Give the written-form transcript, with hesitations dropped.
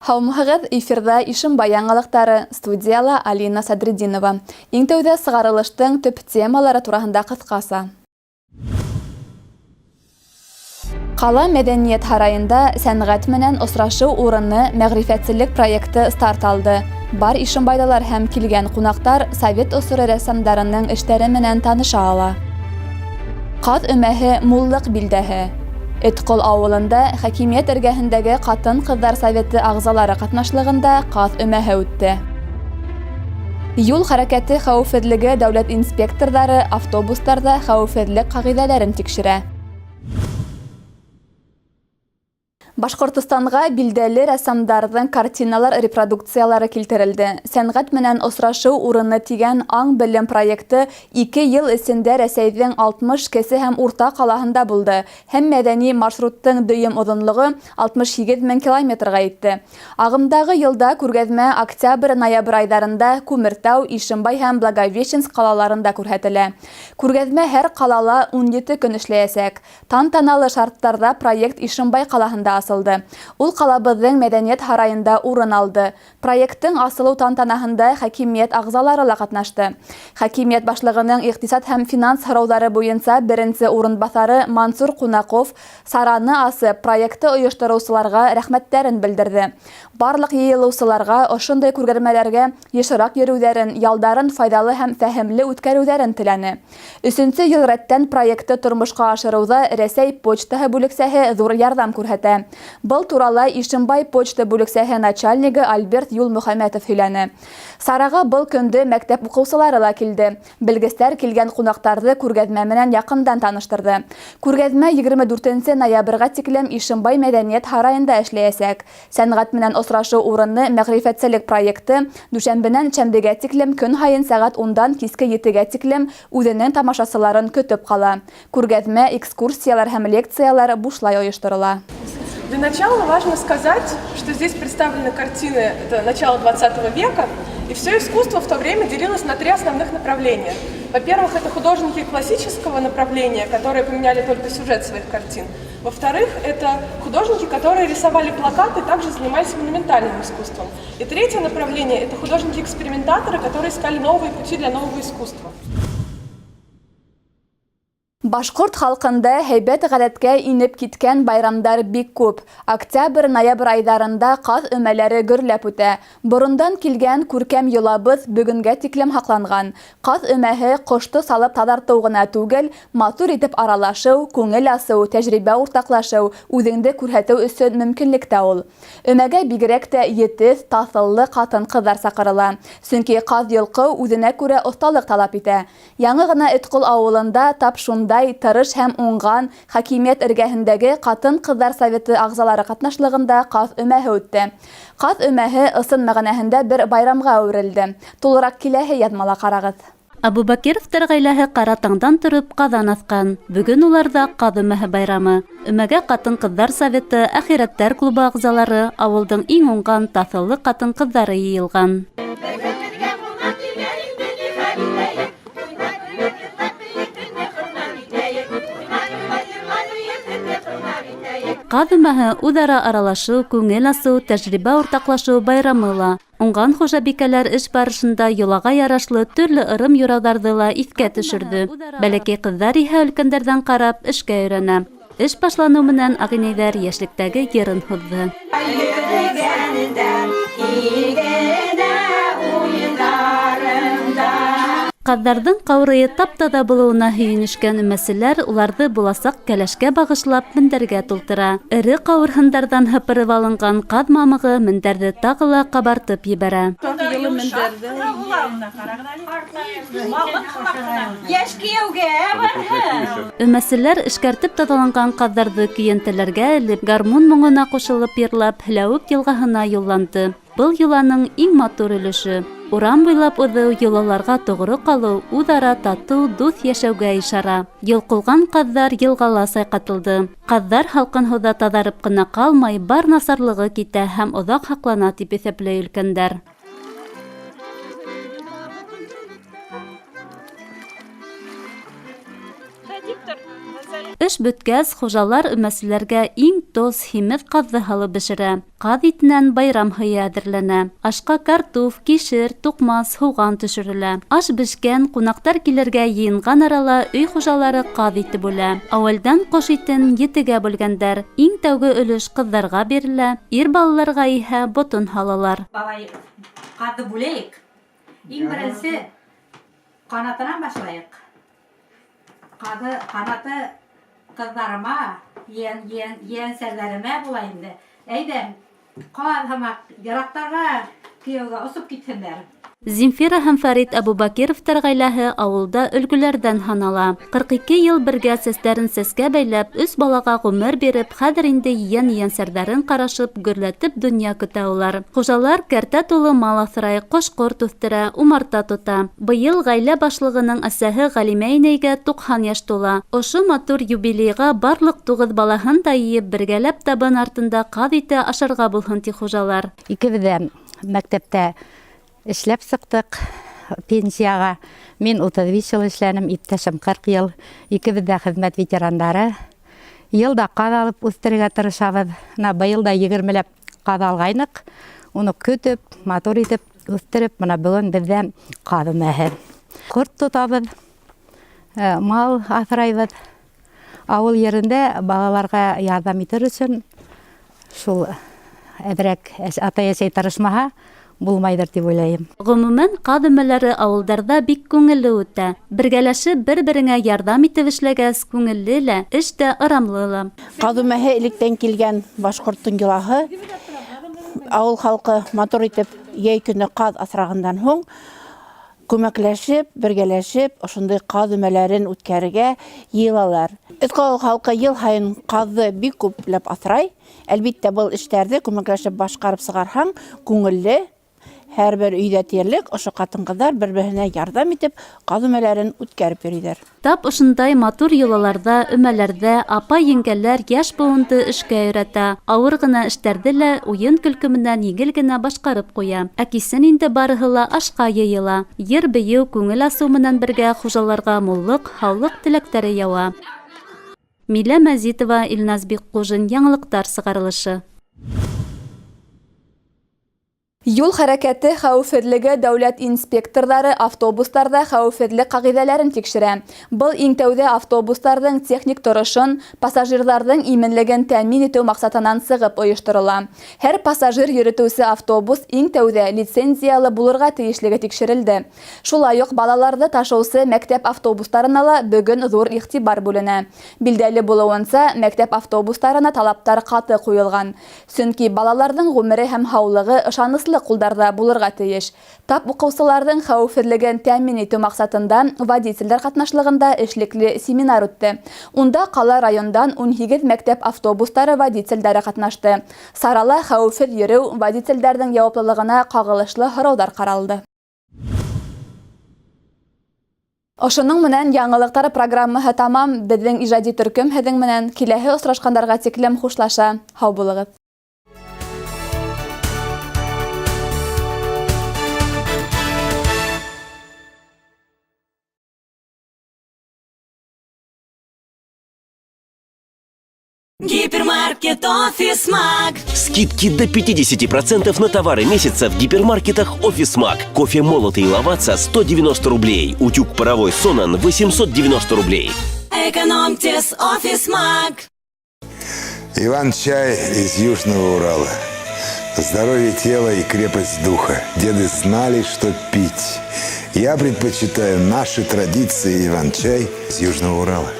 Һаумыһығыҙ, эфирҙа Ишембай яңылыҡтары, студияла Алина Садретдинова. Иң тәүҙә сығарылыштың төп темалары тураһында ҡыҫҡаса. Ҡала мәҙәниәт һарайында сәнғәт менән осрашыу урыны мәғрифәтселек проекты старт алды. Бар ишембайлылар һәм килгән ҡунаҡтар совет осоро рәссамдарының эштәре менән таныша ала. Ҡаҙ өмәһе муллыҡ билдәһе. Этҡол ауылында хакимиәт эргәһендәге ҡатын-ҡыҙҙар советы ағзалары ҡатнашлығында ҡаҙ өмәһе үтте. Юл хәрәкәте хәүефһеҙлеге дәүләт инспекторҙары автобустарҙа хәүефһеҙлек ҡағиҙәләрен тикшерә. Башҡортостанға билдәле рәссамдарҙың картиналар репродукциялары килтерелде. Сәнғәт менән осрашыу урыны тигән аң-белем проекты 2 йыл эсендә Рәсәйҙең 60 кесе һәм урта ҡалаһында булды һәм мәҙәни маршруттың дөйөм оҙонлоғо 68 мең километрға етте. Ағымдағы йылда күргәҙмә октябрь-ноябрь айҙарында Күмертау, Ишембай һәм Благовещенск ҡалаларында күрһәтелә. Күргәҙмә һәр ҡалала 17 көн эшләйәсәк. Тантаналы шарттарҙа проект Ишембай ҡалаһында асылды. Ул ҡалабыҙҙың мәҙәниәт һарайында урын алды. Проекттың асылыу тантанаһында хакимиәт ағзалары ла ҡатнашты. Хакимиәт башлығының иҡтисад һәм финанс һорауҙары буйынса беренсе урынбаҫары Мансур Ҡунаҡов сараны асып, проектты ойоштороусыларға рәхмәттәрен белдерҙе. Барлыҡ йыйылыусыларға ошондай күргәҙмәләргә йышыраҡ йөрөүҙәрен, ялдарын файҙалы һәм фәһемле үткәреүҙәрен теләне. Өсөнсө йыл рәттән проектты тормошҡа ашырыуҙа Рәсәй почтаһы бүлексәһе ҙур ярҙам күрһәтә. Был турала Ишембай почта бүлексәһе начальнигы Альберт Юлмөхәмәтов һөйләне. Сараға был көндө мәктәп уҡыусылары ла килде. Белгестәр килгән ҡунаҡтарҙы күргәҙмә менән яҡындан таныштырҙы. Күргәҙмә 24 ноябргә тиклем Ишембай мәҙәниәт һарайында эшләйәсәк. Сәнғәт менән осрашыу урыны мәғрифәтселек проекты дүшәмбенән шәмбегә тиклем көн һайын сәғәт 10-дан киске 7-гә тиклем үҙенең тамашасыларын көтөп ҡала. Күргәҙмә, экскурсиялар һәм лекциялар бушлай ойошторола. Для начала важно сказать, что здесь представлены картины, это начало 20 века, и все искусство в то время делилось на три основных направления. Во-первых, это художники классического направления, которые поменяли только сюжет своих картин. Во-вторых, это художники, которые рисовали плакаты и также занимались монументальным искусством. И третье направление – это художники-экспериментаторы, которые искали новые пути для нового искусства. Башҡорт халҡында һәйбәт ғәҙәткә инеп киткән байрамдар бик күп. Октябрь-ноябрь айҙарында ҡаҙ өмәләре гөрләп үтә. Борондан килгән күркәм йолабыҙ бөгөнгә тиклем һаҡланған. Ҡаҙ өмәһе ҡошто салып таҙартыу ғына түгел, матур итеп аралашыу, күңел асыу, тәжрибә уртаҡлашыу, үҙеңде күрһәтеү өсөн мөмкинлек тә ул. Өмәгә бигерәк тә етеҙ, таҫыллы ҡатын-ҡыҙҙар саҡырыла. Сөнки ҡаҙ йолҡоу үҙенә күрә оҫталыҡ талап итә. Яңы ғына Этҡол ауылында тап шундай тырыш һәм уңған хакимиәт эргәһендәге ҡатын-ҡыҙҙар советы ағзалары ҡатнашлығында ҡаҙ өмәһе үтте. Ҡаҙ өмәһе ысын мәғәнәһендә бер байрамға әүерелде. Тулыраҡ киләһе яҙмала ҡарағыҙ. Абубакировтар ғаиләһе ҡара таңдан тороп ҡаҙан аҫҡан. Бөгөн уларҙа ҡаҙ өмәһе байрамы. Өмәгә ҡатын-ҡыҙҙар советы, әхирәттәр клубы ағзалары, ауылдың иң уңған, таҫыллы ҡатын-ҡыҙҙары йыйылған. Ҡаҙ өмәһе үҙ-ара аралашыу, күңел асыу, тәжрибә уртаҡлашыу байрамы ла. Уңған хужабикәләр эш барышында йолаға ярашлы төрлө ырым юрауҙарҙы ла иҫкә төшөрҙө. Бәләкәй ҡыҙҙар иһә өлкәндәрҙән ҡарап эшкә өйрәнә. Эш башланыу менән ағинәйҙәр йәшлектәге йырын һуҙҙы. Ҡаҙҙарҙың ҡаурыйы тап-таҙа булыуына һөйөнөшкән өмәселәр уларҙы буласаҡ кәләшкә бағышлап мендәргә тултыра. Эре ҡауырһындарҙан һыпырып алынған ҡаҙ мамығы мендәрҙе тағы ла ҡабартып ебәрә. Өмәселәр эшкәртеп таҙаланған ҡаҙҙарҙы көйәнтәләргә элеп, гармун моңона ҡушылып йырлап, Һеләүек йылғаһына юлланды. Был йоланың иң матур өлөшө. Урам буйлап уҙыу, йолаларға тоғро ҡалыу, үҙ-ара татыу, дуҫ йәшәүгә ишара. Йолҡолған ҡаҙҙар йылғала сайҡатылды. Ҡаҙҙар һалҡын һыуҙа таҙарып ҡына ҡалмай, бар насарлығы китә һәм оҙаҡ һаҡлана, тип иҫәпләй өлкәндәр. Эш бөткәс, хужалар өмәселәргә иң тос, һимеҙ ҡаҙҙы һалып бешерә. Ҡаҙ итенән байрам һыйы әҙерләнә. Ашҡа картуф, кишер, туҡмас, һуған төшөрөлә. Аш бешкән, ҡунаҡтар килергә йыйынған арала өй хужалары ҡаҙ ите бүлә. Әүәлдән ҡош итен етегә бүлгәндәр. Иң тәүге өлөш ҡыҙҙарға бирелә, ир балаларға иһә ботон һалалар. Бабай, ҡаҙҙы бүләйек. Иң беренсе ҡанатынан башлайыҡ. Ҡаҙы, ҡанаты ҡыҙҙарыма, ейән, ейән, ейәнсәрҙәремә була инде. Әйҙә, ҡаҙ һымаҡ йыраҡтарға кейәүгә осоп китһендәр. Земфира һәм Фәрит Әбүбәкировтар ғаиләһе ауылда өлгөләрҙән һанала. 42 йыл бергә сәстәрен сәскә бәйләп, өс балаға ғүмер биреп, хәҙер инде ейән-ейәнсәрҙәрен ҡарашып, гөрләтеп донъя көтә улар. Хужалар кәртә тулы мал аҫрай, ҡош-ҡорт үҫтерә, умарта тота. Быйыл ғаилә башлығының әсәһе Ғәлимә инәйгә 90 йәш тула. Ошо матур юбилейға барлыҡ туғыҙ балаһын да йыйып, бергәләп табын артында ҡаҙ ите ашарға булһын, ти хужалар. Икебеҙ ҙә мәктәптә эшләп сыҡтыҡ пенсияға. Мин 35 йыл эшләнем, иптәшем 40 йыл. Икебеҙ ҙә хеҙмәт ветерандары. Йыл да ҡаҙ алып үҫтерергә тырышабыҙ. Бына быйыл да егермеләп ҡаҙ алғайныҡ. Уны көтөп, матур итеп үҫтереп, бына бөгөн беҙҙә ҡаҙ өмәһе. Ҡорт тотабыҙ, мал аҫрайбыҙ. Ауыл ерендә балаларға ярҙам итер өсөн шул әҙерәк атай-әсәй тырышмаһа, булмайҙыр тип уйлайым. Ғөмүмән, ҡаҙ өмәләре ауылдарҙа бик күңелле үтә. Бергәләшеп, бер-береңә ярҙам итеп эшләгәс, күңелле лә, эш тә ырамлы ла. Ҡаҙ өмәһе электән килгән башҡорттоң йолаһы. Ауыл халҡы матур итеп йәй көнө ҡаҙ аҫрағандан һуң күмәкләшеп, бергәләшеп, ошондай ҡаҙ өмәләрен үткәрергә йыйылалар. Өҫкө ауыл халҡы йыл һайын ҡаҙҙы бик күпләп аҫрай. Әлбиттә, был эштәрҙе күмәкләшеп башҡарып сығарһаң, күңелле. Һәр бер өйҙә тиерлек ошо ҡатын-ҡыҙҙар бер-береһенә ярҙам итеп ҡаҙ өмәләрен үткәреп йөрөйҙәр. Тап ошондай матур йолаларҙа, өмәләрҙә апай-еңгәләр йәш быуынды эшкә өйрәтә. Ауыр ғына эштәрҙе лә уйын-көлкө менән еңел генә башҡарып ҡуя. Ә кисен инде барыһы ла ашҡа йыйыла. Йыр-бейеү, күңел асыу менән бергә хужаларға муллыҡ, һаулыҡ теләктәре яуа. Милә Мәзитова, Илназ Бикҡужин, Яңылыҡтар сығарылышы. Юл хәрәкәте хәүефһеҙлеге дәүләт инспекторҙары автобустарҙа хәүефһеҙлек ҡағиҙәләрен тикшерә. Был иң тәүҙә автобустарҙың техник торошон, пассажирҙарҙың именлеген тәьмин итеү маҡсатынан сығып ойошторола. Һәр пассажир йөрөтөүсе автобус иң тәүҙә лицензиялы булырға тейешлеге тикшерелде. Шулай уҡ балаларҙы ташыусы мәктәп автобустарына ла бөгөн ҙур иғтибар бүленә. Билдәле булыуынса, мәктәп автобустарына талаптар ҡаты ҡуйылған. Сөнки балаларҙың ғүмере һәм һаулығы ышаныслы ҡулдарҙа булырға тейеш. Тап уҡыусыларҙың хәүефһеҙлеген тәьмин итеү маҡсатында водителдәр ҡатнашлығында эшлекле семинар үтте. Унда ҡала райондан 18 мәктәп автобустары водителдәре ҡатнашты. Сарала хәүефһеҙ йөрөү водителдәрҙең яуаплылығына ҡағылышлы һорауҙар ҡаралды. Ошоноң менән яңылыҡтар программаһы тамам. Беҙҙең ижади төркөм һеҙҙең менән киләһе осрашҡандарға тиклем хушлаша. Һау булығыҙ. Гипермаркет Офисмаг. Скидки до 50% на товары месяца в гипермаркетах Офисмаг. Кофе молотый Лаваца 190 рублей. Утюг паровой Сонан 890 рублей. Экономьте с Офисмаг. Иван-чай из Южного Урала. Здоровье тела и крепость духа. Деды знали, что пить. Я предпочитаю наши традиции Иван-чай из Южного Урала.